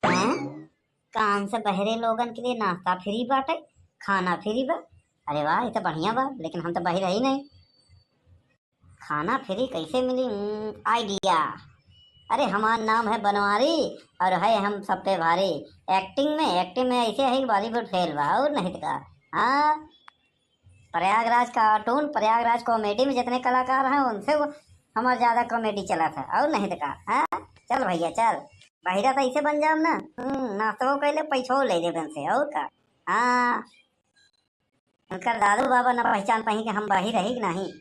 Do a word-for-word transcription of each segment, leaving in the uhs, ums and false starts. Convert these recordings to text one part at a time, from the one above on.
हैं? काम से बहरे लोगन के लिए नाश्ता फ्री बाटे, खाना फ्री बा। अरे वाह, ये तो बढ़िया बा, लेकिन हम तो बहिर ही नहीं। खाना फ्री कैसे मिली? हम्म, आइडिया। अरे, हमार नाम है बनवारी और है हम सब पे भारी। एक्टिंग में, एक्टिंग में ऐसे है कि बॉलीवुड फेल बा, और नहीं तो का। हाँ, प्रयागराज कार्टून, प्रयागराज कॉमेडी में जितने कलाकार हैं, उनसे वो हमार ज्यादा कॉमेडी चला था, और नहीं तो का। हाँ, चल भैया चल, बहिरा तो ऐसे बन जाओ ना। हम्म, नाश्तो कैले, पैसो ले लेबे उनसे, और का। हाँ, उनकर दादू बाबा ना पहचान पाई कि हम बहिर ही कि नहीं।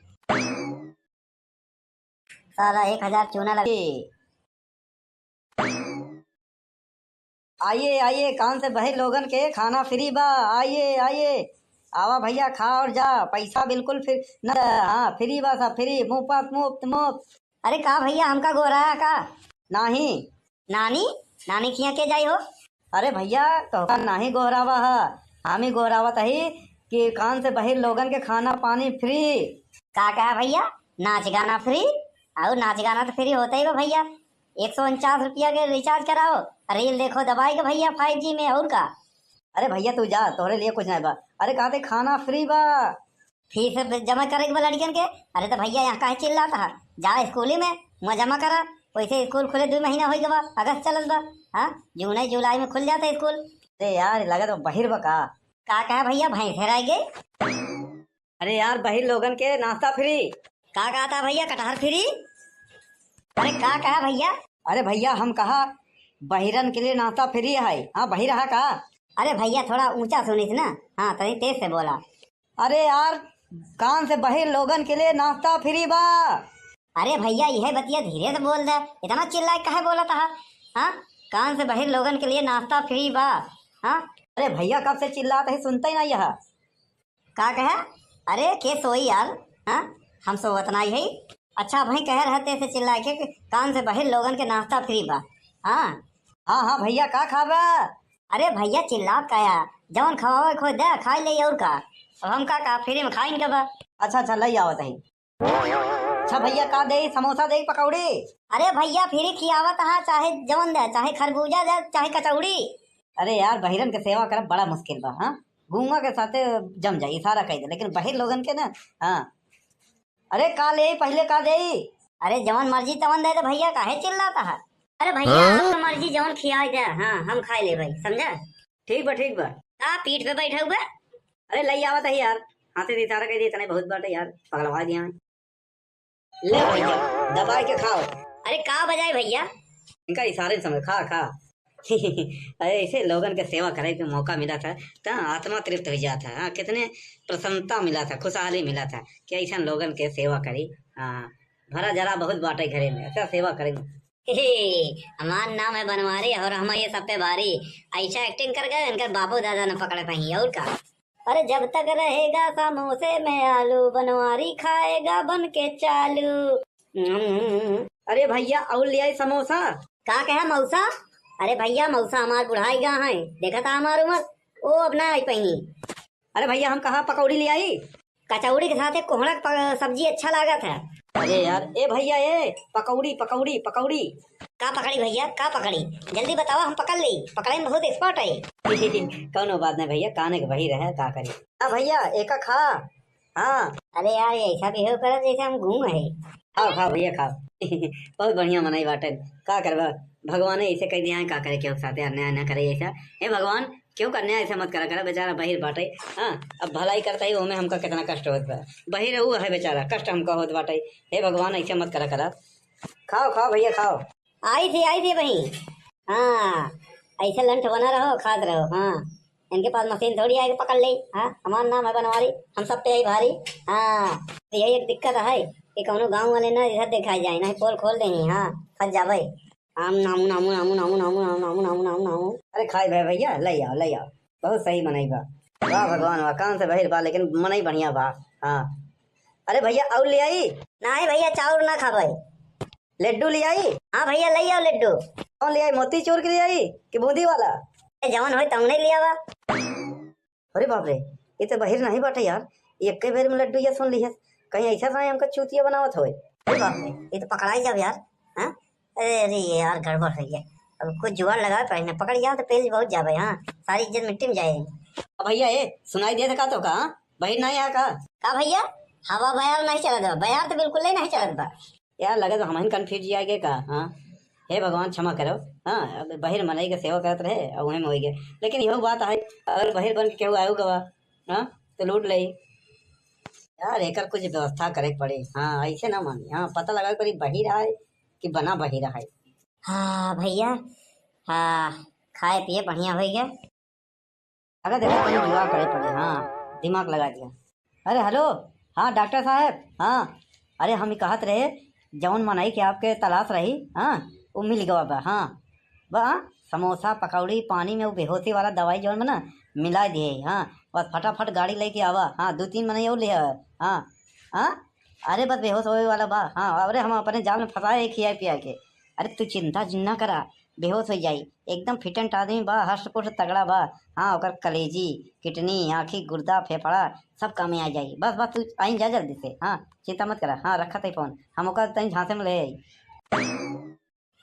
साला एक हजार चूना लगे। आइए, आइए, काम से बहिर लोगन के खाना फ्री बा। आइए, आइए, आवा भैया, खा और जा, पैसा बिल्कुल फ्री ना। हाँ, फ्री बा सब, फ्री, मुफ्त, मुफ्त, मुफ्त। अरे का भैया, हमका गोहराया का? नाही। नानी? नानी किहाँ के जाई हो? अरे भैया, तोहका नाही गोहरावा ह, हम ही गोहरावत ही कि काम से बहिर लोगन के खाना पानी फ्री। का कहा भैया? नाच गाना फ्री? और नाच गाना तो फ्री होता ही बा भैया। एक सौ उनचास रुपया के रिचार्ज कराओ, रील देखो दबाई के भैया फाइव जी में, और का। अरे भैया तू जा, तोहरे लिए कुछ नहीं बा। अरे कहते खाना फ्री बा। फीस जमा करे के बा लड़कियन के। अरे तो भैया यहाँ काहे चिल्लात ह? जा स्कूली में, वहाँ जमा करा। वैसे स्कूल खुले दो महीना हो गवा, अगस्त चलत बा। हाँ, जून जुलाई में खुल जाता स्कूल। अरे यार, लगत बा बहिर बा का? का कहा भैया, भैंस हेराई गई? अरे यार, बहिर लोगन के नाश्ता फ्री। का कहता भैया, कटहर फ्री? अरे का कहा भैया? अरे भैया, हम कहा बहिरन के लिए नाश्ता फ्री है। हाँ, बहिर रहा का? अरे भैया, थोड़ा ऊंचा सुनिस ना। हाँ, तनी तेज से बोला। अरे यार, काम से बहिर लोगन के लिए नाश्ता फ्री बा। अरे भैया, यह बतिया धीरे से बोल दे, इतना चिल्लाए काहे बोलत ह? हाँ, काम से बहिर लोगन के लिए नाश्ता फ्री बा। हाँ। अरे भैया, कब से चिल्लात ही, सुनते ही नहीं यह। का कहे? अरे के सोई यार, हाँ, हम सोवत नहीं है। अच्छा भाई, कह रहे थे से चिल्ला के कि काम से बहिर लोगन के नाश्ता फ्री बा। हाँ। हाँ, हाँ भैया, का खाबा? अरे भैया, चिल्लात का या, जवन खवावे खोज दे, खाई ले और का। अब हम का, का फ्री में खाइन के बा। अच्छा, अच्छा, लई आवत है। अच्छा भैया, का दे, समोसा दे, पकौड़ी? अरे भैया, फ्री खियावत हा, चाहे जवन दे, चाहे खरबूजा दे, चाहे कचौड़ी। अरे यार, बहिरन के सेवा करब बड़ा मुश्किल बा। हाँ, गौवा के साथे जम जाई, इशारा कह दे, लेकिन बहिर लोगन के ना। हाँ, अरे का ले, पहले का दे? अरे जवन मर्जी तवन दे दे भैया, काहे चिल्लात हा? अरे भैया, हाँ? आपका मर्जी, जवन खियाए दे, हाँ, हम खाए ले भाई, समझा? ठीक बा, ठीक बा। का पीठ पे बैठा हुआ? अरे लई आवत है यार, हाथे से इशारा कर दिए, इतना बहुत बात है यार, पगलवा दिया है। ले भैया, दबाए के खाओ। अरे का बजाए भैया? इनका इशारे से समझ, खा, खा। अरे ऐसे लोगन के सेवा करे के मौका मिला था, त आत्मा तृप्त हो जाता है। हाँ, कितने प्रसन्नता मिला था, खुशहाली मिला था कि ऐसा लोगन के सेवा करी। हाँ, भरा जरा बहुत बाटे घरे में, ऐसा सेवा करेंगे। हे, हमार नाम है बनवारी और हम ये सब पे भारी। ऐसा एक्टिंग कर गए, इनकर बापू दादा न पकड़ पाई, और का? अरे जब तक रहेगा समोसे में आलू, बनवारी खाएगा बन के चालू। अरे भैया, और ले आई समोसा। का कहे मौसा? अरे भैया, मौसा हमार बुढ़ाई गा है, देखा था हमार उम्र, वो अब ना आई पाई। अरे भैया, हम कहा पकौड़ी ले आई। कचौड़ी के साथे कोहड़ा के प-, सब्जी अच्छा लागत है। अरे यार, ए भैया, ए, पकौड़ी, पकौड़ी, पकौड़ी। का पकड़ी भैया, का पकड़ी? जल्दी बतावा, हम पकड़ ली, पकड़े में बहुत एक्सपर्ट है। कौनो बात नहीं भैया, काने के वही रहे, का करी। हाँ भैया, एका खा। हाँ। अरे यार, ये ऐसा बिहेव करत जैसे हम गूंग है। खाओ, खाओ भैया, खाओ। बहुत बढ़िया मनई बाटे, का करबा, भगवाने ऐसे कह दिया है, का करे, केहू के साथे अन्याय ना करे ऐसा। हे भगवान, केहू का अन्याय ऐसे मत करा करा, बेचारा बहिर बाटे। हाँ, अब भलाई करता ही, ओमे हमका कितना कष्ट होत बा। बहिर ऊ है बेचारा, कष्ट हमका होत बाटे। हे भगवान, ऐसे मत करा करा। खाओ, खाओ भैया, खाओ। आई थी, आई थी बहिन। हाँ, ऐसे लंठ बना रहो, खात रहो। हाँ, इनके पास मशीन थोड़ी आए कि पकड़ ले। हाँ, हमार नाम है बनवारी, हम सब पे आई भारी। हाँ, यही एक दिक्कत है कि कौनो गाँव वाले ना इधर देखा जाए, नहीं पोल खोल देंगे। हाँ, फंस जावे। आम नामू नामू नामू नामू नामू नामू नामू नामू नामू नामू। अरे खाई भाई भैया, ले आओ, ले आओ, बहुत सही मनई बा। वाह भगवान वाह, कान से बहिर बा लेकिन मनई बढ़िया बा। हाँ, अरे भैया और ले आई? नहीं भैया, चाउर ना खाबे। लड्डू ले आई? हाँ भैया, ले आओ लड्डू। कौन ले आई, मोतीचूर के ले आई कि बूंदी वाला? ए, जवन होई तौने ले आवा। अरे बाप रे, ये तो बहिर नहीं बाटे यार, एक्के बेर में लड्डू या सुन लिहस, कहीं ऐसा तो नहीं हमका चूतिया बनावत होए। अरे बाप रे, ये तो पकड़ाई जाब यार। हाँ? अरे, अरे यार, गड़बड़ हो गया। अब कुछ जुगाड़ लगावे पड़ी ना, पकड़ जाओ तो पेल बहुत जावे, हाँ, सारी इज्जत मिट्टी में जाए। अब भैया, ए, सुनाई देत का तो का, हाँ? बहिर नाहीं है का? का भैया, हवा बयार नाहीं चलत बा? बयार तो बिल्कुल ही नाहीं चलत बा। यार, लगे तो हमहिन confuse जिया गए का, हाँ? हे भगवान, क्षमा करो। हाँ, अब बहिर मनई के सेवा करत रहे और वहीं में होइ गए। लेकिन इहो बात है, अगर बहिर बन के केहू आयो गवा, हाँ, तो लूट ले। यार, एकर कुछ व्यवस्था करे के पड़ी। हाँ, ऐसे ना मानी। हाँ, पता लगा के पड़ी बहिर आए कि बना बहिर आए। हाँ भैया, हाँ, खाए पिए बढ़िया होइ गया। अगर देखो, कोई जुगाड़ करे पड़े, हाँ, दिमाग लगा दिया। अरे, हेलो, हाँ, डॉक्टर साहब, हाँ, अरे, हम ही कहत रहे, जौन मनई के आपके तलाश रही, हाँ, वो मिल गवा बा, हाँ, बा, हाँ, समोसा, पकौड़ी, पानी में वो बेहोशी वाला दवाई जौन बा ना, मिला दिए, हाँ, बस फटाफट गाड़ी लेके आवा, हाँ, दो तीन मनई और ले आवा, हाँ, हाँ, अरे, बस बेहोश होवे वाला बा, हाँ, अरे, हम अपने जाल में फंसाए है खिया पिया के, अरे, तू चिंता जिन्ना करा, बेहोश हो जाई, एकदम fit and आदमी बा, हष्ट पुष्ट तगड़ा बा। हाँ, ओकर कलेजी, किडनी, आँखी, गुर्दा, फेफड़ा सब काम में आ जाई। बस, बस, तू आई जा जल्दी से। हाँ, चिंता मत करा। हाँ, रखत है फोन, हम ओकर तनी झांसे में ले आई।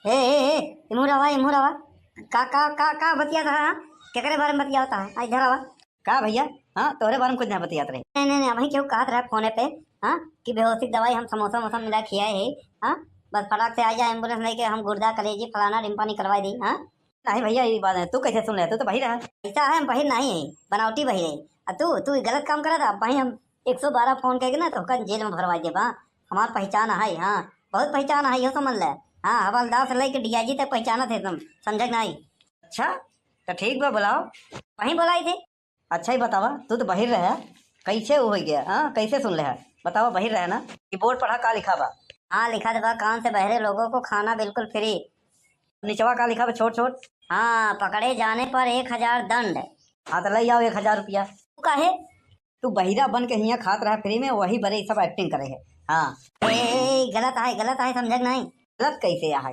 ए, ए, ए, इमूर आवा, इमूर आवा। का, का, का, का बतियात है, हाँ? केकरे बारे में बतियात है? आ, इधर आवा। का भैया? हाँ, तोहरे बारे में कुछ ना बतियात रहे। नहीं, नहीं, नहीं, अबहीं केहू कहत रहे फोने पे, हाँ, कि बेहोशी के दवाई हम समोसा वमोसा मिला खियाए है, हाँ, बस फटाक से आ जा एम्बुलेंस लेके, हम गुर्दा, कलेजी, फलाना, ढिमका निकलवाई दी, हाँ। नहीं भैया, ये बात है, तू कैसे सुन ले? तू तो बहिर है। ऐसा है, हम बहिर नहीं है, बनावटी बहिर है। आ तू, तू गलत काम करत है। अबहीं हम एक सौ बारह फोन करके ना तोहका जेल में भरवाई देबा। हमार पहचान है, हाँ, बहुत पहचान है, यो समझ ले। हाँ, हवलदार से लेके D I G तक पहचानत है तुम, समझे कि नहीं? अच्छा, तो ठीक बा, बुलाओ। वहीं बुलाई थे। अच्छा ही बतावा, तू तो बहिर रहे, कैसे वो हो गया? हाँ, कैसे सुन ले है? बतावा, बहिर रहे ना? ये बोर्ड पढ़ा, का लिखा बा? हाँ, लिखा तो बा, कान से बहरे लोगों को खाना बिल्कुल फ्री। निचवा का लिखा बा, छोट छोट? हाँ, पकड़े जाने पर एक हजार दंड। हाँ, तो ले आओ एक हजार रुपया। तू काहे? तू बहिरा बन के हियाँ खात रहा फ्री में, वही बरे सब एक्टिंग करे है। हाँ। ए, ए, ए, गलत है, गलत है, समझे कि नहीं? गलत कैसे है?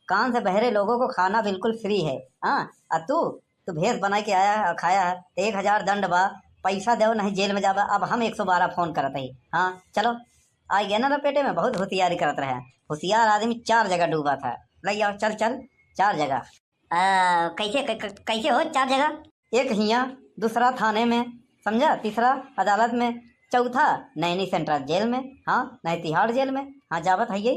कान से बहरे लोगों को खाना बिल्कुल फ्री है। हाँ, आ तू, तू भेष बनाए के आया है, खाया है, तो एक हजार दंड बा, पैसा देव नहीं जेल में जाबा। अब हम एक सौ बारह फोन करत ही। हाँ, चलो, आ गया ना लपेटे में, बहुत होशियारी करत रहे। होशियार आदमी चार जगह डूबा था। ले आओ, चल, चल, चार जगह। आ, कैसे, क-, क-, कैसे हो चार जगह? एक हियाँ, दूसरा थाने में, समझा, तीसरा अदालत में, चौथा नैनी सेंट्रल जेल में, हाँ, नहीं तिहाड़ जेल में, हाँ, जावत है ये।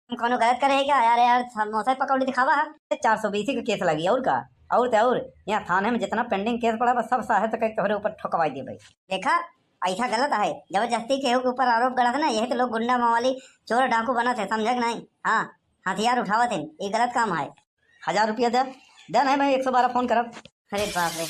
हम कौनो गलत करे है क्या? यार, यार, समोसा पकौड़ी दिखावा है। चार सौ बीसी का केस लगी, और का? और ते और, यहाँ थाने में जितना पेंडिंग केस पड़ा बा, सब साहे तक तोहरे ऊपर ठोकवाई दे भाई। देखा, ऐसा गलत है, जबरदस्ती केहू के ऊपर आरोप गढ़त ना, यही तो लोग गुंडा मवाली, चोर डाकू बनत है, समझे कि नहीं? हाँ, हथियार उठावत है, ये गलत काम है। हजार रुपया दे, दे नहीं मैं एक सौ बारह फोन करब। अरे बाप रे,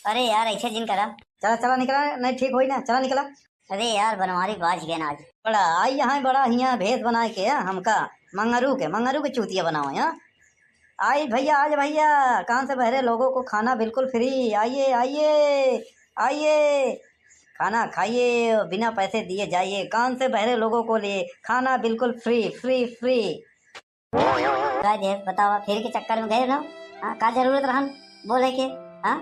अरे यार, ऐसे जिन करा। चला, चला निकला, नहीं ठीक होई ना, चला निकला। अरे यार, बनवारी बाज गए ना आज। बड़ा आई यहाँ, बड़ा हियाँ भेष बनाए के, हाँ, हमका मंगरू के, मंगरू के चूतिया बनाओ, हाँ। आई भैया, आज भैया, कान से बहरे लोगों को खाना बिल्कुल फ्री, आइए, आइए, आइए, खाना खाइए, बिना पैसे दिए जाइए, कान से बहरे लोगों को लिए खाना बिल्कुल फ्री, फ्री, फ्री। का दे, बतावा, फ्री के चक्कर में गए ना? हाँ, का जरूरत रहन बोले के? हाँ,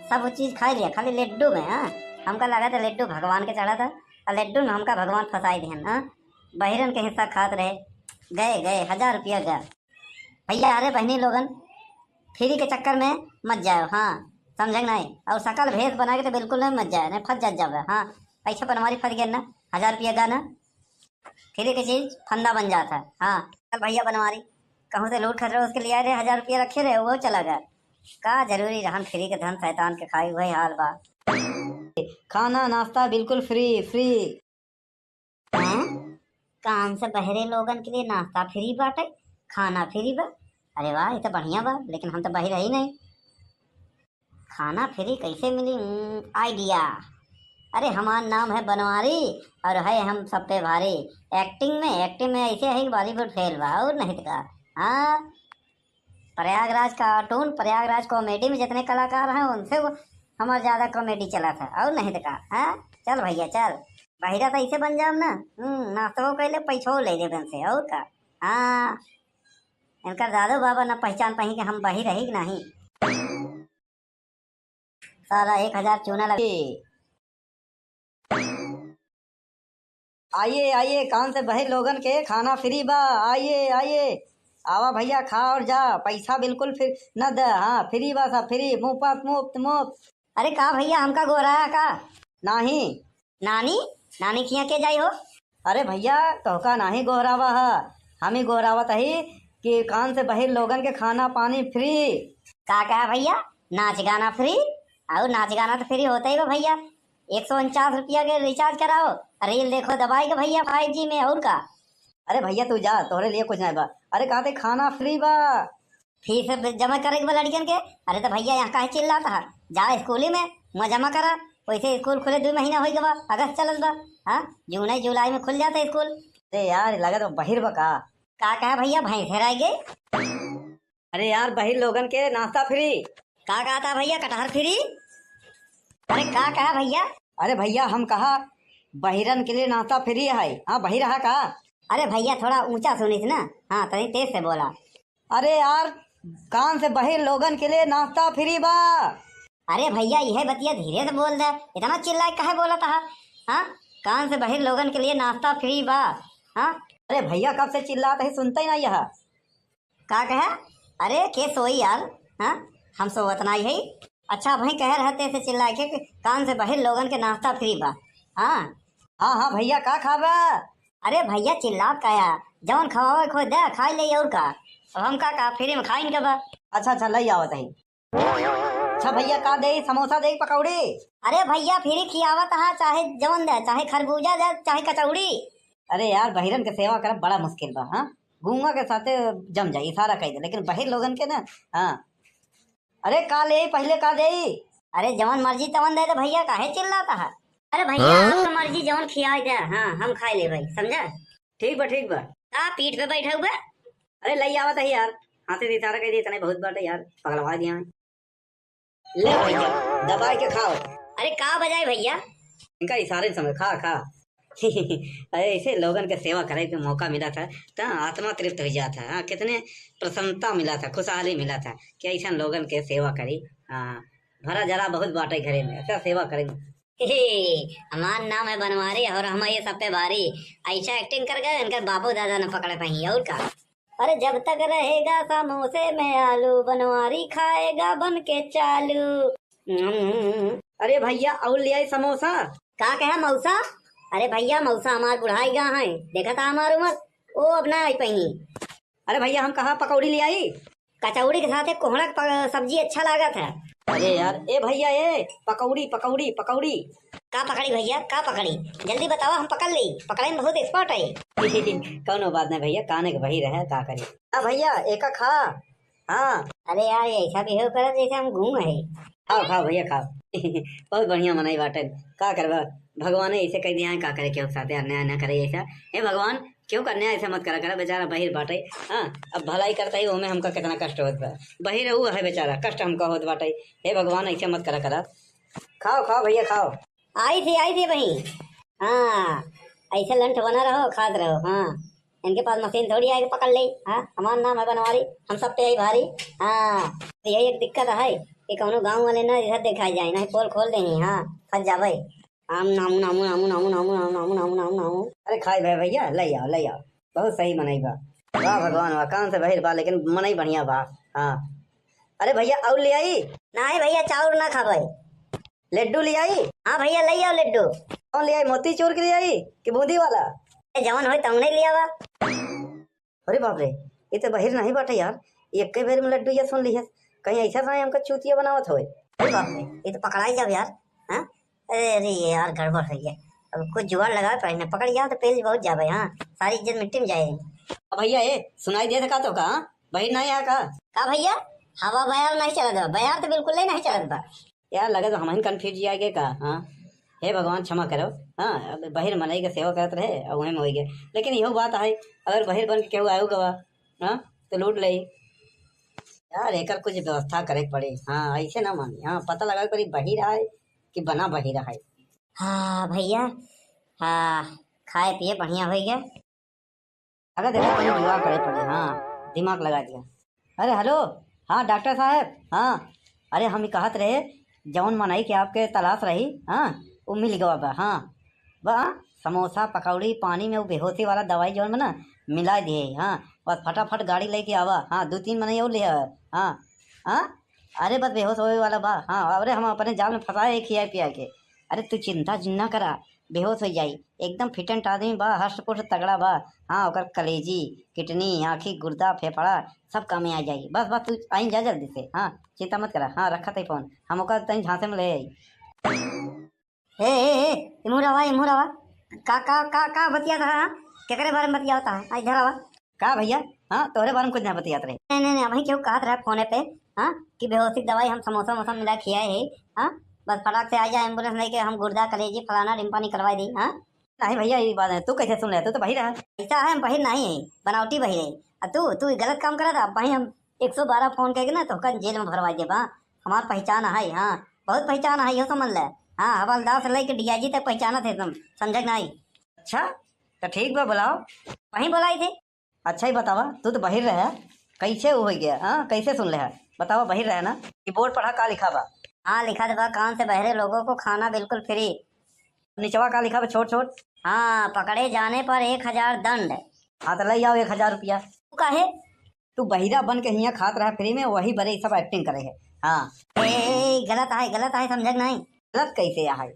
सब वो चीज खा लिया, खाली लड्डू में, हाँ, हमका लगा था लड्डू भगवान के चढ़ा था, और लड्डू में हमका भगवान फंसाई दिहन, हाँ, बहिरन के हिस्सा खात रहे, गए, गए, हजार रुपया गया। भैया, अरे बहनी लोगन, फ्री के चक्कर में मत जाओ, हाँ, समझे कि नहीं? और सकल भेष बना के तो बिल्कुल नहीं मत जाओ, नहीं फंस जात जावे, हाँ, पैसा बनवारी फंस गया ना, हजार रुपया गया ना, फ्री के चीज फंदा बन जात है। हाँ, चल भैया बनवारी, कहूँ से लूट खसरो उसके लिए आए रहे, हजार रुपया रखे रहे, वो चला गया। का जरूरी रहन फ्री के धन, शैतान के खाई, वही हाल बा। खाना नाश्ता बिल्कुल फ्री, फ्री। हैं? कान से बहरे लोगन के लिए नाश्ता फ्री बाटे, खाना फ्री बा। अरे वाह, ये तो बढ़िया बा, लेकिन हम तो बहिर ही नहीं। खाना फ्री कैसे मिली? हम्म, आइडिया। अरे, हमार नाम है बनवारी और है हम सब पे भारी। एक्टिंग में, एक्टिंग में ऐसे है कि बॉलीवुड फेल बा, और नहीं तो का। हाँ, प्रयागराज कार्टून, प्रयागराज कॉमेडी में जितने कलाकार हैं, उनसे वो हमार ज्यादा कॉमेडी चला था, और नहीं तो का। हाँ, चल भैया चल, बहिरा तो ऐसे बन जाओ ना। हम्म, नाश्तो कैले, पैसो ले लेबे उनसे, और का। हाँ, इनकर दादू बाबा ना पहचान पाई कि हम बहिर ही कि नहीं। साला एक हजार चूना लगे। आइए, आइए, कान से बहरे लोगन के खाना फ्री बा। आइए, आइए, आवा भइया, खा और जा, पैसा बिल्कुल फिर न द। हाँ, फ्री बा सब, फ्री, मुफ्त, मुफ्त, मुफ्त। अरे का भइया, हमका गोहरावा का? नाही। नानी? नानी किहाँ के जाई हो? अरे भइया, तोहका नाही गोहरावा ह, हम ही गोहरावत ही कि कान से बहिर लोगन के खाना पानी फ्री। का कहा भइया, नाच गाना फ्री? और नाच गाना तो फ्री होता ही बा भइया। एक सौ उनचास रुपया के रिचार्ज कराओ, रील देखो दबाई के भइया फाइव जी में, और का? अरे भइया तू जा, तोहरे लिए कुछ नहीं बा। अरे कहते खाना फ्री बा। फीस जमा करे के बा लड़िकन के। अरे तो भइया यहाँ काहे चिल्लात ह? जा स्कूली में, वहाँ जमा करा। वैसे स्कूल खुले दुइ महीना होइ गवा, अगस्त चलत बा। हाँ, जून जुलाई में खुल जाता स्कूल। अरे यार, लगत बा बहिर बा का? का कहा भइया, भैंस हेराई गई? अरे यार, बहिर लोगन के नाश्ता फ्री। का कहता भइया, कटहर फ्री? अरे का कहा भइया? अरे भइया, हम कहा बहिरन के लिए नाश्ता फ्री है। हाँ, बहिर रहा का? अरे भइया, थोड़ा ऊंचा सुनिस ना। हाँ, तनी तेज से बोला। अरे यार, कान से बहिर लोगन के लिए नाश्ता फ्री बा। अरे भइया, यह बतिया धीरे से बोल दे, इतना चिल्लाए काहे बोलत ह? हाँ, कान से बहिर लोगन के लिए नाश्ता फ्री बा। हाँ। अरे भइया, कब से चिल्लात ही, सुनते ही नहीं यह। का कहे? अरे के सोई यार, हाँ, हम सोवत नाही है। अच्छा भाई, कहे रहते से चिल्ला के कि कान से बहिर लोगन के नाश्ता फ्री बा। हाँ। हाँ, हाँ भइया, का खाबा? अरे भइया, चिल्लात का या, जवन खवावे खोज दे, खाई ले और का। अब हम का, का फ्री में खाइन के बा? अच्छा, अच्छा, लई आवत ही। अच्छा भइया, का देई, समोसा देई, पकौड़ी? अरे भइया, फ्री खियावत ह, चाहे जवन दे, चाहे खरबूजा दे, चाहे कचौड़ी। अरे यार, बहिरन के सेवा करब बड़ा मुश्किल बा। हाँ, गूंगा के साथे जम जाई, इशारा कई दे, लेकिन बहिर लोगन के ना। हाँ। अरे का लेई, पहिले का देई? अरे जवन मर्जी तवन दे दे भइया, काहे चिल्लात ह? अरे भइया, हाँ? आपका मर्जी, जवन खियाई दे, हाँ, हम खाई ले भाई, समझा? ठीक बा, ठीक बा। का पीठ पे बैठा हुआ? अरे लई आवत ही यार, हाथे से इशारा कई दे, इतने बहुत बाटे यार, पगलवा दिया है। ले भइया, दबाई के खाओ। अरे का बजाई भइया? इनका इशारे समझ, खा, खा। अरे ऐसे लोगन के सेवा करे के मौका मिलत ह, त आत्मा तृप्त होइ जात ह। हाँ, कितने प्रसन्नता मिलत ह, खुशहाली मिलत ह कि ऐसन लोगन के सेवा करी। हाँ, भरा जरा बहुत बाटे घरे में, ऐसा सेवा करेंगे। हे, हमार नाम है बनवारी और हम ये सब पे भारी। ऐसा एक्टिंग कर गए, इनकर बापू दादा न पकड़े पाई, और का? अरे जब तक रहेगा समोसे में आलू, बनवारी खाएगा बन के चालू। अरे भइया, और ले आई समोसा। का कहा मौसा? अरे भइया, मौसा हमार बुढ़ाई गा है, देखा था हमार उम्र, ओ अब ना आई पाई। अरे भइया, हम कहा पकौड़ी ले आई। कचौड़ी के साथे कोहड़ा के प-, सब्जी अच्छा लागत है। अरे यार, ए भइया, ए, पकौड़ी, पकौड़ी, पकौड़ी। का पकड़ी भइया, का पकड़ी? जल्दी बतावा, हम पकड़ ली। पकड़े में बहुत expert है। कौनो बात नहीं भइया, काने के वही रहे, का करी। हाँ भइया, एका खा। हाँ। अरे यार, ये ऐसा behave करत जैसे हम घूम है। खाओ, खाओ भइया, खाओ। बहुत बढ़िया मनई बाटे। का करबा, भगवान ऐसे कह दिया है, का करे, केहू के साथे अन्याय ना करे ऐसा। हे भगवान, केहू का अन्याय ऐसे मत करा करा, बेचारा बहिर बाटे। हाँ, अब भलाई करता ही, ओमे हमका कितना कष्ट होत बा। बहिर ऊ है बेचारा, कष्ट हमका होत बाटे। हे भगवान, ऐसे मत करा करा। खाओ, खाओ भइया, खाओ। आई थी, आई थी बहिन। हाँ, ऐसे लंठ बना रहो, खात रहो। हाँ, इनके पास मशीन थोड़ी आए कि पकड़ ले। हाँ, हमार नाम है बनवारी, हम सब पे आई भारी। हाँ, तो यही एक दिक्कत है कि कौनो गाँव वाले ना इधर देखा जाए, नहीं पोल खोल देही। हाँ, फंस जावे। आम नामू नामू नामू नामू नामू नामू नामू नामू नामू नामू। अरे खाई भाई भइया, लई आओ, लई आओ, बहुत सही मनई बा। वाह भगवान वाह, कान से बहिर बा लेकिन मनई बढ़िया बा। हाँ। अरे भइया, और ले आई? नाही भइया, चाउर ना खाबे। लड्डू ले आई? हाँ भइया, लई आओ लड्डू। कौन ले आई, मोतीचूर के ले आई कि बूंदी वाला? ए, जवन होई तौने ले आवा। अरे बाप रे, ये तो बहिर नहीं बाटे यार, ये एके बेर में लड्डू ये सुन लिहस, कहीं ऐसा तो नहीं हमका चूतिया बनावत होए। अरे बाप रे, ये तो पकड़ाई जाब यार। हाँ? अरे, अरे यार, गड़बड़ होइ गया। अब कुछ जुगाड़ लगावे पड़े ना, पकड़ गया तो पेल बहुत जाबे। हाँ, सारी इज्जत मिट्टी में जाए। अब भइया, ए, सुनाई देत का तोहका? हाँ, बहिर नहीं आ का? का भइया, हवा बयार नहीं चलत बा? बयार तो बिल्कुल ही नहीं चलत बा। यार, लगे तो हमहिन confuse आ गए का। हाँ, हे भगवान, क्षमा करो। हाँ, अब बहिर मनई के सेवा करत रहे और वहीं में होइ गए। लेकिन इहो बात है, अगर बहिर बन के केहू आयो गवा, हाँ, तो लूट ले। यार, एकर कुछ व्यवस्था करे के पड़ी। हाँ, ऐसे ना मानी। हाँ, पता लगा के पड़ी, बहिर आए कि बना बहिर आए। हाँ भइया, हाँ, खाए पिए बढ़िया होइ गए। अगर देखो, कहीं जुगाड़ करे पड़े, हाँ, दिमाग लगा दिया। अरे, हेलो, हाँ, डॉक्टर साहब, हाँ, अरे, हम ई कहत रहे, जौन मनई के आपके तलाश रही, हाँ, वो मिल गवा बा, हाँ, बा, समोसा, पकौड़ी, पानी में वो बेहोशी वाला दवाई जौन बा ना, मिला दिए, हाँ, बस फटाफट गाड़ी लेके आवा। हाँ, दू तीन मनई और ले आवा। हाँ, हाँ, अरे बस बेहोश होवे वाला बा। हाँ, अरे हम अपने जाल में फंसाए है खियाए पियाए के। अरे तू चिंता जिन्ना करा, बेहोश हो जाई। एकदम फिट एंड आदमी बा, हष्ट पुष्ट तगड़ा बा। हाँ, ओकर कलेजी, किडनी, आँखी, गुर्दा, फेफड़ा सब कामे आ जाई। बस, बस तू आई जा जल्दी से। हाँ, चिंता मत करा। हाँ, रखा तई फोन, हम ओकर तनी झांसे में ले आई। ए, ए, ए, इमूर आवा, इमूर आवा। का, का, का, का बतियात रहा, हाँ? केकरे बारे में बतियात रहा? आ, इधर आवा। का भैया? हाँ, तोहरे बारे में कुछ ना बतियात रहे। नहीं, नहीं, नहीं, अबहीं केहू कहत रहा फोने पे, हाँ, कि बेहोशी दवाई हम समोसा वमोसा मिला खियाए है, हाँ? बस फटाक से आ जा एम्बुलेंस लेके, हम गुर्दा, कलेजी, फलाना, ढिम्पा निकलवाए दी, हाँ? नहीं भैया, ये बात है, तू कैसे सुन ले? तू तो बहिर है। ऐसा है, हम बहिर नहीं है, बनावटी बहिर है। आ तू, तू गलत काम करा था, अबहीं हम एक सौ बारह फोन करके ना तोहका जेल में भरवाई देबा। हमार पहचान है, हाँ, बहुत पहचान है, यो समझ ले। हाँ, हवलदार से लेके डीआईजी तक पहचानत है तुम, समझे कि नहीं? अच्छा, तो ठीक बा, बुलाओ। वहीं बुलाई थे। अच्छा ही बतावा, तू तो बहिर रहे, कैसे हो गया? हाँ, कैसे सुन ले है? बतावा, बहिर रहे ना? ये बोर्ड पढ़ा, का लिखा बा? हाँ, लिखा तो बा, कान से बहरे लोगों को खाना बिल्कुल फ्री। निचवा का लिखा बा, छोट छोट? हाँ, पकड़े जाने पर एक हजार दंड। हाँ, तो ले आओ एक हजार रुपया। तू काहे? तू बहिरा बन के हियाँ खात रहा फ्री में, वही बरे सब एक्टिंग करे है। हाँ। ए, ए, ए, गलत है, गलत है, समझे कि नहीं? गलत कैसे है?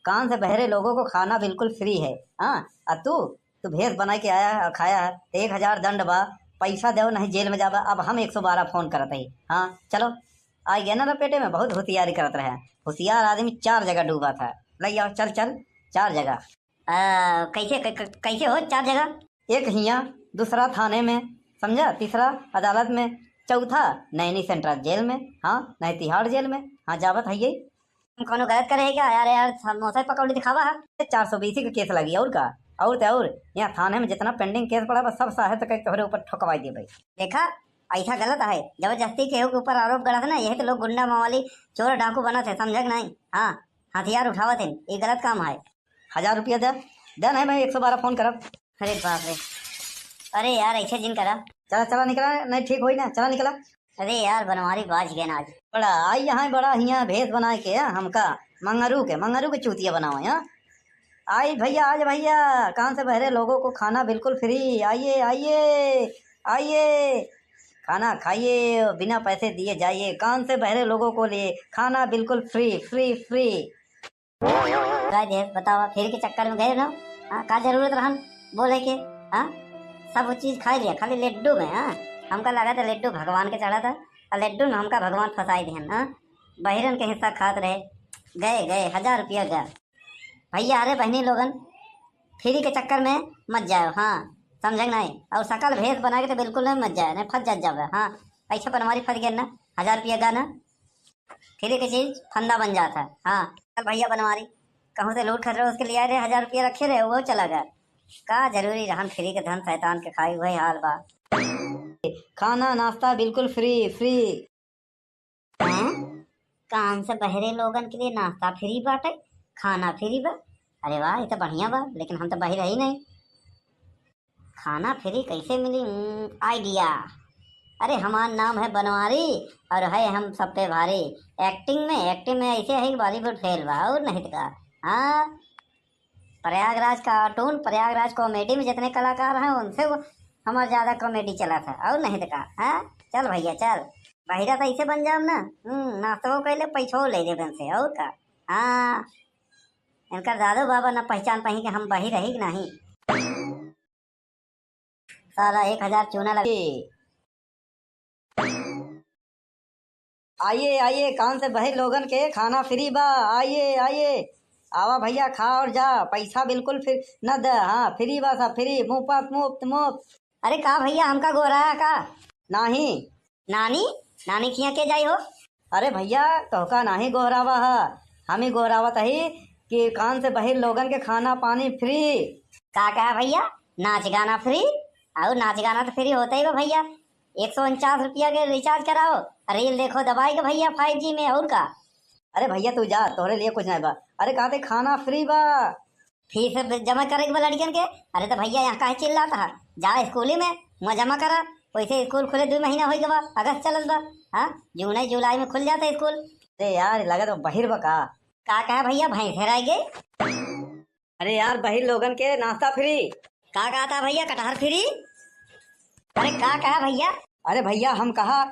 कान से बहरे लोगों को खाना बिल्कुल फ्री है। हाँ, आ तू, तू भेष बना के आया है और खाया है, तो एक हजार दंड बा, पैसा दो, नहीं जेल में जाबा। अब हम एक सौ बारह फोन करत ही। हाँ, चलो, आ गया ना लपेटे में, बहुत होशियारी करत रहे। होशियार आदमी चार जगह डूबा था। ले आओ, चल, चल, चार जगह। आ, कैसे, कै-, कै-, कैसे हो चार जगह? एक हियाँ, दूसरा थाने में, समझा, तीसरा अदालत में, चौथा नैनी सेंट्रल जेल में, हाँ, नहीं तिहाड़ जेल में, हाँ, जावत है ये। हम कौनो गलत करे है क्या? यार, यार, समोसा पकौड़ी दिखावा है। चार सौ बीसी का केस लगी, और का? और ते और, यहाँ थाने में जितना पेंडिंग केस पड़ा बा, सब साहेब तक तोहरे ऊपर ठोकवाई दे भाई। देखा, ऐसा गलत है, जबरदस्ती केहू के ऊपर आरोप गढ़त ना, यही तो लोग गुंडा मवाली, चोर डाकू बनत है, समझे कि नहीं? हाँ, हथियार उठावत है, ये गलत काम है। हजार रुपया दे, दे नहीं मैं एक सौ बारह फोन करब। अरे बाप रे, अरे यार, ऐसे जिन करा। चला, चला निकला, नहीं ठीक होई ना, चला निकला। अरे यार, बनवारी बाज गए ना आज। बड़ा आई यहाँ, बड़ा हियाँ भेष बनाए के, हाँ, हमका मंगरू के, मंगरू के चूतिया बनावे, हाँ। आई भैया, आज भैया, कान से बहरे लोगों को खाना बिल्कुल फ्री। आइए, आइए, आइए, खाना खाइए, बिना पैसे दिए जाइए। कान से बहरे लोगों को लिए खाना बिल्कुल फ्री, फ्री, फ्री। का दे, बतावा, फ्री के चक्कर में गए ना? हाँ, का जरूरत रहन बोले के? हाँ, सब वो चीज खाई लिया, खाली लड्डू में। हाँ, हमका लगा था लड्डू भगवान के चढ़ा था, और लड्डू में हमका भगवान फंसाई दिहन। हाँ, बहिरन के हिस्सा खात रहे। गए, गए, हजार रुपया गया। भैया, अरे बहनी लोगन, फ्री के चक्कर में मत जाओ, हाँ, समझे कि नहीं? और सकल भेष बना के तो बिल्कुल नहीं मत जाओ, नहीं फंस जात जावे। हाँ, पैसा बनवारी फंस गए ना, हजार रुपया गया ना, फ्री के चीज फंदा बन जात है। हाँ, चल भैया बनवारी, कहूँ से लूट खसरो उसके लिए आए रहे, हजार रुपया रखे रहे, वो चला गया। का जरूरी रहन फ्री के धन, शैतान के खाई, वही हाल बा। खाना नाश्ता बिल्कुल फ्री, फ्री। हैं? कान से बहरे लोगन के लिए नाश्ता फ्री बाटे, खाना फ्री बा। अरे वाह, ये तो बढ़िया बा, लेकिन हम तो बहिर ही नहीं। खाना फ्री कैसे मिली? हम्म, आइडिया। अरे, हमार नाम है बनवारी और है हम सब पे भारी। एक्टिंग में, एक्टिंग में ऐसे है कि बॉलीवुड फेल बा, और नहीं तो का। हाँ, प्रयागराज कार्टून, प्रयागराज कॉमेडी में जितने कलाकार हैं, उनसे वो हमार ज्यादा कॉमेडी चला था, और नहीं तो का। हाँ, चल भैया चल, बहिरा तो ऐसे बन जाओ ना। हम्म, नाश्तो कैले, पैसो ले लेबे से, और का। हाँ, इनका दादू बाबा ना पहचान पाई कि हम बहिर ही कि नहीं। साला एक हजार चूना लगे। आइए, आइए, कान से बहिर लोगन के खाना फ्री बा। आइए, आइए, आवा भैया, खा और जा, पैसा बिल्कुल फ्री न दे। हाँ, फ्री बा सब, फ्री, मुफ्त, मुफ्त, मुफ्त। अरे का भैया, हमका गोहराया का? नाही। नानी? नानी किहाँ के जाई हो? अरे भैया, तोहका नाही गोहरावा ह, हम ही गोहरावत ही कि कान से बहिर लोगन के खाना पानी फ्री। का कहा भैया, नाच गाना फ्री? और नाच गाना तो फ्री होता ही बा भैया। एक सौ उनचास रुपया के रिचार्ज कराओ, रील देखो दबाई के भैया फाइव जी में, और का। अरे भैया तू जा, तोहरे लिए कुछ नहीं बा। अरे कहते खाना फ्री बा। फीस जमा करे के बा लड़कियन के। अरे तो भैया यहाँ काहे चिल्लात है, जा स्कूल ही में, वहाँ जमा करा। वैसे स्कूल खुले दो महीना हो गवा, अगस्त चलत बा। हाँ, जून जुलाई में खुल जाता स्कूल। अरे यार, लगत बा बहिर बा का? का कहा भैया, भैंस हेराई गई? अरे यार, बहिर लोगन के नाश्ता फ्री। का कहता भैया, कटहर फ्री? अरे का कहा भइया? अरे भइया, हम कहा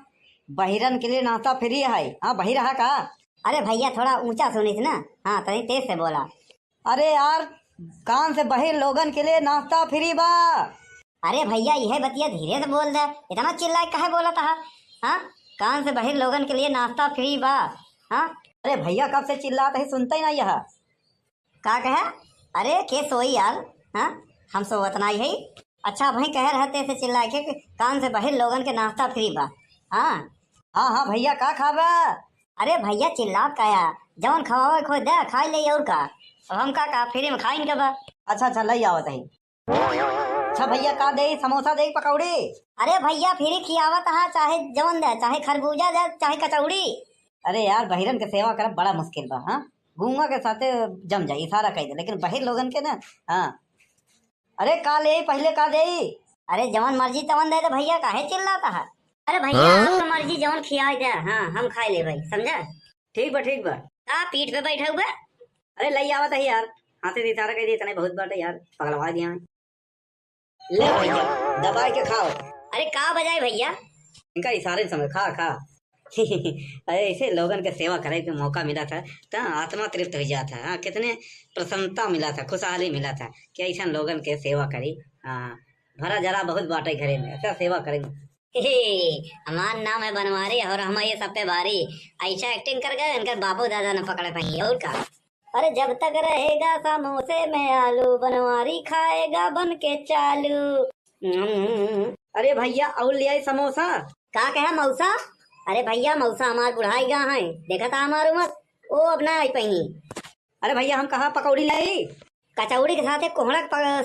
बहिरन के लिए नाश्ता फ्री है। हाँ, बहिर हा का? अरे भइया, थोड़ा ऊँचा सुनित ना। हाँ, तनी तेज से बोला। अरे यार, कान से बहिर लोगन के लिए नाश्ता फ्री बा। अरे भइया, इहे बतिया धीरे से बोल दे, इतना चिल्लाए काहे बोलत हा? हाँ, कान से बहिर लोगन के लिए नाश्ता फ्री बा। हाँ। अरे भइया, कब से चिल्लात ही, सुनते ही नहीं यह। का कहे? अरे के सोई यार? हाँ, हम सोवत नाई है। अच्छा, अबहीं कहे रहते से चिल्ला के कि कान से बहिर लोगन के नाश्ता फ्री बा। हाँ। हाँ हाँ भइया, का खाबा? अरे भइया, चिल्लात का या, जवन खवावे खोज दे, खाई ले और का। अब हम का का फ्री में खाइन के बा। अच्छा अच्छा, लई आवत ही। अच्छा भइया, का देई, समोसा देई, पकौड़ी? अरे भइया, फ्री खियावत हा, चाहे जवन दे, चाहे खरबूजा दे, चाहे कचौड़ी। अरे यार, बहिरन के सेवा करब बड़ा मुश्किल बा। हाँ, गूंगा के साथे जम जाई, इशारा कई दे, लेकिन बहिर लोगन के ना। हाँ। अरे का लेई, पहिले का देई? अरे जवन मर्जी तवन दे दे भइया, काहे चिल्लात हा? अरे भइया, हाँ? आपका मर्जी जवन खियाई दे, हाँ, हम खाई ले भाई, समझा? ठीक बा, ठीक बा। का पीठ पे बैठा हुआ? अरे लई आवत ही यार, हाथे से इशारा कई दे, इतना बहुत बाटे यार, पगलवा दिया है। ले भइया, दबाई के खाओ। अरे का बजाए भइया? इनका इशारे से समझ, खा खा। अरे ऐसे लोगन के सेवा करे के मौका मिला था, त आत्मा तृप्त हो जाता है। हाँ, कितने प्रसन्नता मिला था, खुशहाली मिला था कि ऐसा लोगन के सेवा करी। हाँ, भरा जरा बहुत बाटे घरे में, ऐसा सेवा करेंगे। हे, हमार नाम है बनवारी और हम ये सब पे भारी। ऐसा एक्टिंग कर गए, इनकर बापू दादा न पकड़ पाई और का। अरे जब तक रहेगा समोसे में आलू, बनवारी खाएगा बन के चालू। हम्म। अरे भइया, और ले आई समोसा। का कहा मौसा? अरे भइया, मौसा हमार बुढ़ाई गा है, देखा था हमार उमर, ओ अब ना आई पाई। अरे भइया, हम कहा पकौड़ी लाई। कचौड़ी के साथे कोहड़ा के प-,